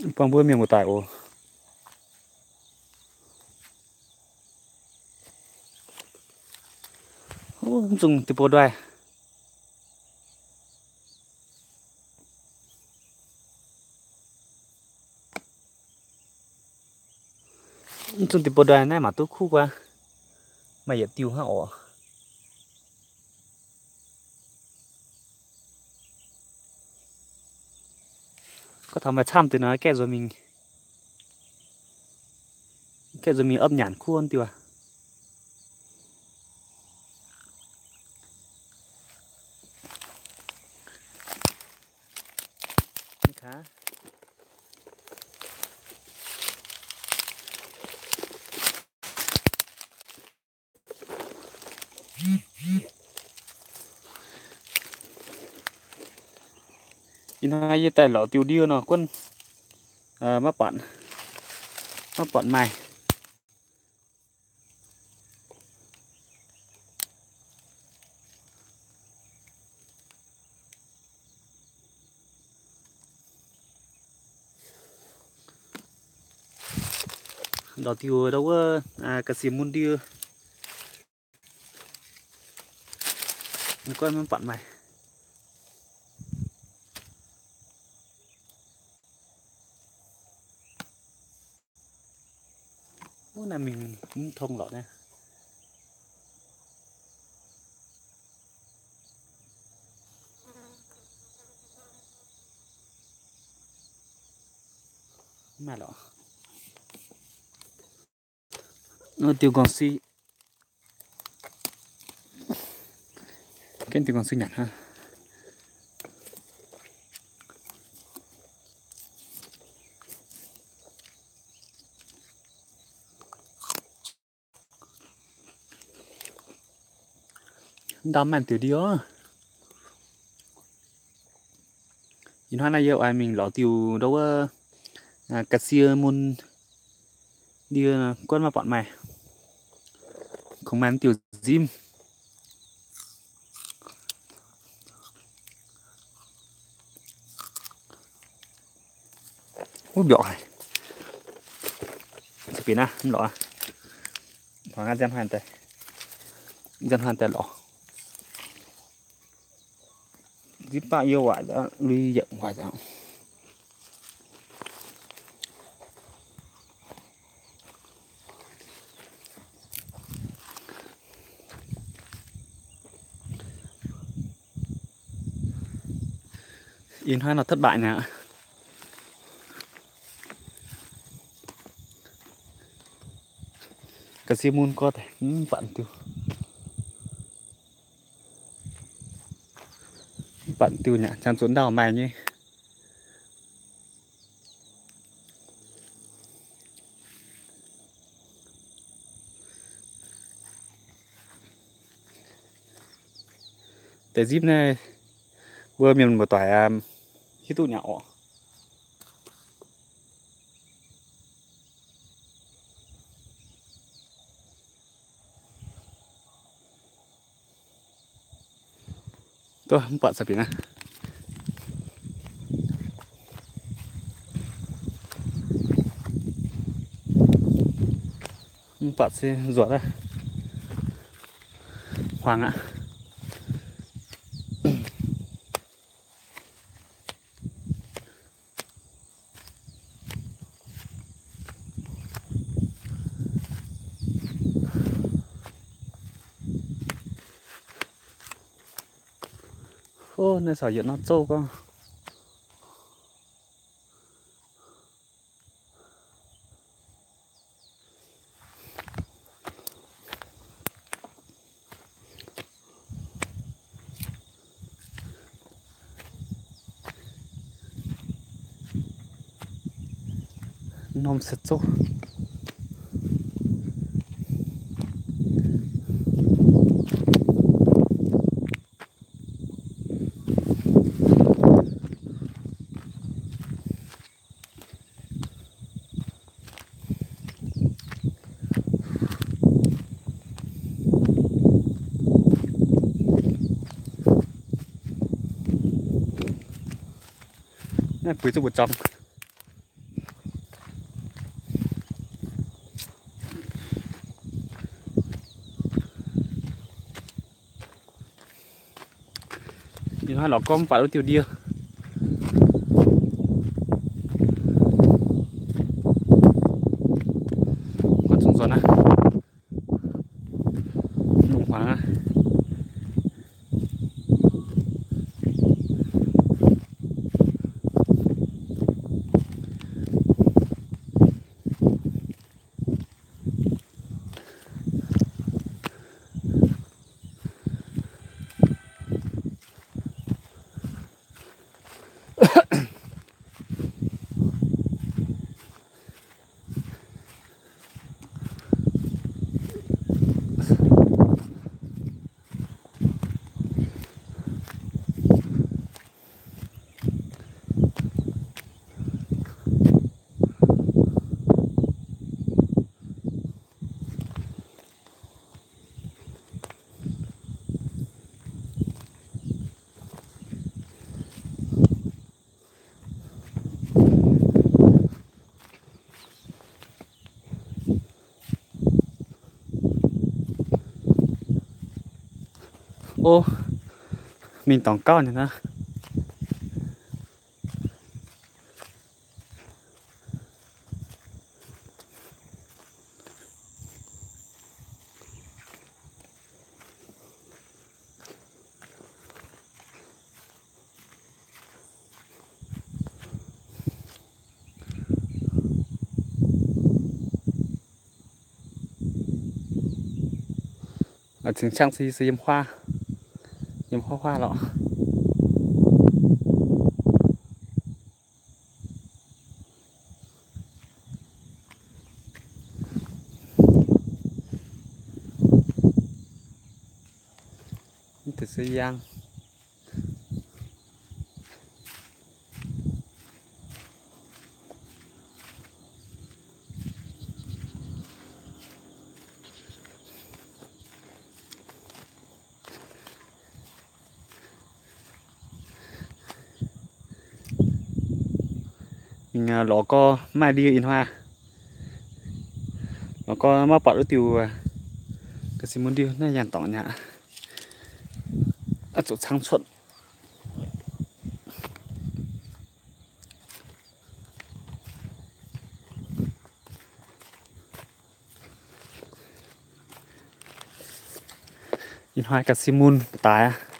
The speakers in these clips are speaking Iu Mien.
Buangh mbuo mienh muoz-doic oc. Mv zungh diuh buoz ndoih. Mv zungh diuh buoz ndoih naaiv mangc duqv kuv guaax, maaih yietc diuh hnangv oc. Gorngv taux maaih camv deix nor, gaeqv nzuonx mingh, gaeqv nzuonx mingh opv nyanc kuv diuh aqv. Ih hnoi yie daaih lorz diuh ndie nor guonv maiv buatc, maiv buatc maaih. Lorz diuh ndau wuov ga'sie mun ndie, guonv maiv buatc maaih. Wuov naaiv mingh mv tong lorqc naaiv. Mv maaih lorqc. Diuh nqorngc si, gaeqv diuh nqorngc si nyanc hnangv. Ndau maaih diuh ndie oc. Ih hnoi naaiv yie oix mingh lorz diuh ndau wuov ga'sie mun ndie, guonv maiv buatc maaih. Kungx maaih diuh nzimv. Wuov mbiorqc haic. Za'gengh naaiv mv lorqc aqv. Nzanc hnoi daaih, nzanc hnoi daaih lorz. Nzipv baqv yie waaic, lui yietc waaic. Ih hnoi nor thất bại naaic. Ga'sie mun gorx daaih mv buatc diuh, mv buatc diuh nyanc, jangx zuqc ndau maaih nyei. Deix nzipv naaiv mbuo mienh muoz-doic hiuv duqv nyanc oc. Mv buatc se nzuonx aqv, hmuangx aqv. Ov, naaiv caux yietc norm zouv gorngv. Norm se zouv. Naaiv buix zuqc mbu'zorng. Ih hnoi lorz gorngv mv buatc wuov diuh ndie. Mv zungv nzuonx aqv. Lungh hmuangx aqv. Ov, mingh dorngx gauh nyei naaiv. A'cingx qangv se, se yiem huaav, yiem huaav huaav lorqc. Mv deix se yaang. Mingh lorz gorx maaih ndie ih hnoi. Lorz gorx maiv buatc wuov diuh ga'sie mun ndie naaiv yangh dorngc nyei aqv. Oix zuqc caangv cuotv. Ih hnoi ga'sie mun daaix aqv.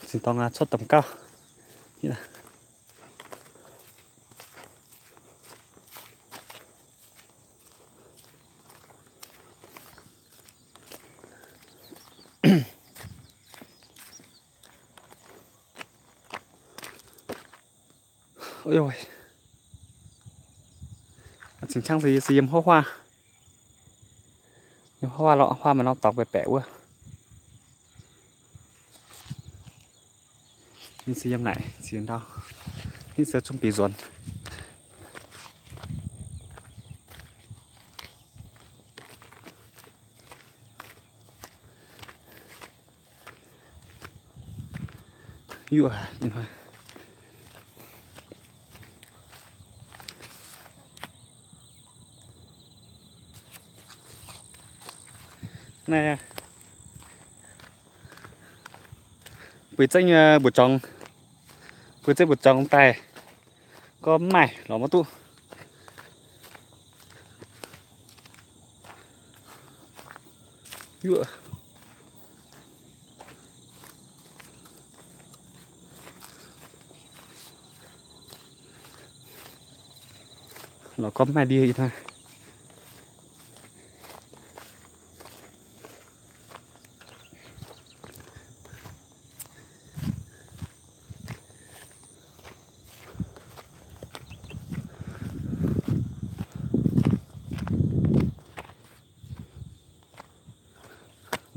Zinh dorng cuotv domh gauh. Cingx qangv se yiem huaav huaav, yiem huaav huaav lorqc, huaav maaih norm dorngx baeqc baeqc wuov. Ninh se yiem naaic ziex ndau, ninh se zungv bieqc nzuonx. Yuoqv, naaiv bueix zengv mbu'zorng, bueix zengv mbu'zorng daaih gorngv mv maaih lorz maiv duqv. Yuoqv. Lorz gorngv mv maaih ndie ih hnoi.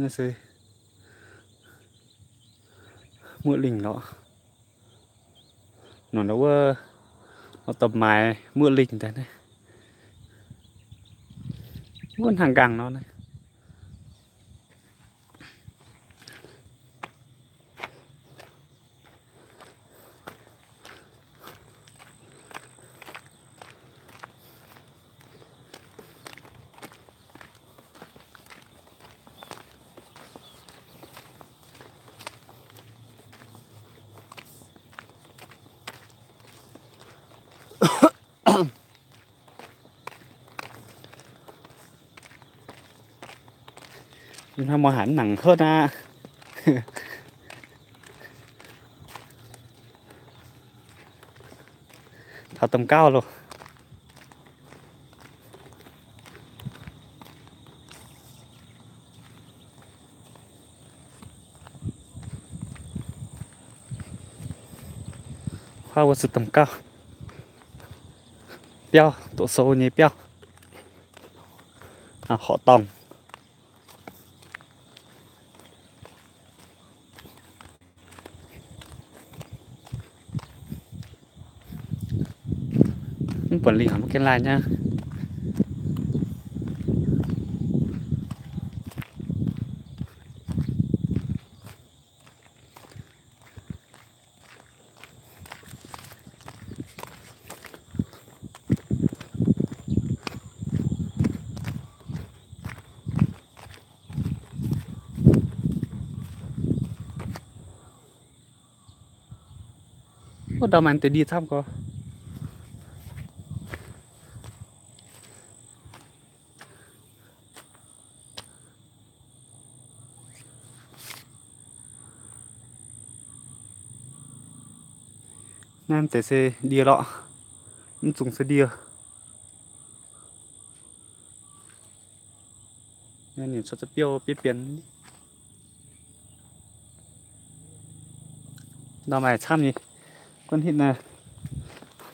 Naaiv se muoqv lingh lorqc. Nor wuov, nor dorh maaiz muoqv lingh daaih naaiv. Wuov hnangv nqaang nor naaiv. Ih hnoi mbuo haiz mv nangc hov aqv. Taux domh gauh loh. Huaav wuov se domh gauh, biauv, doqc sou nyei biauv, horqc dorngh. Mv buatc lingh mv gaengh laanh nyei. Wuov ndau maaih deix ndie camv gorx. Naaiv deix se ndie lorqc, mv zungh se ndie. Ninh cuotv biouv bieiv bienx. Ndau maaih camv nyei. Guanh hitv naaiv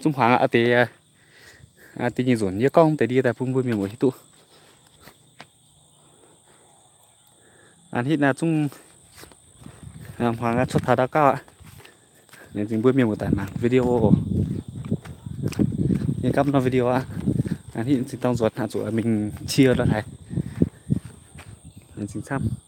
zungv hmuangx aqv deix. Deix nyei nzunc yie gorngv deix ndie daaih bun mbuo mienh muoz hiuv duqv. Aa, hitv naaiv zungv hmuangx cuotv taux ndau gauh aqv. Laengz zingh mbuo mienh muoz daaih mangc video. Yie gapv norm video aqv. Hitv zinh dorng nzuonx aqv, zuqc mingh cie lorh haic. Laengz zingh camv.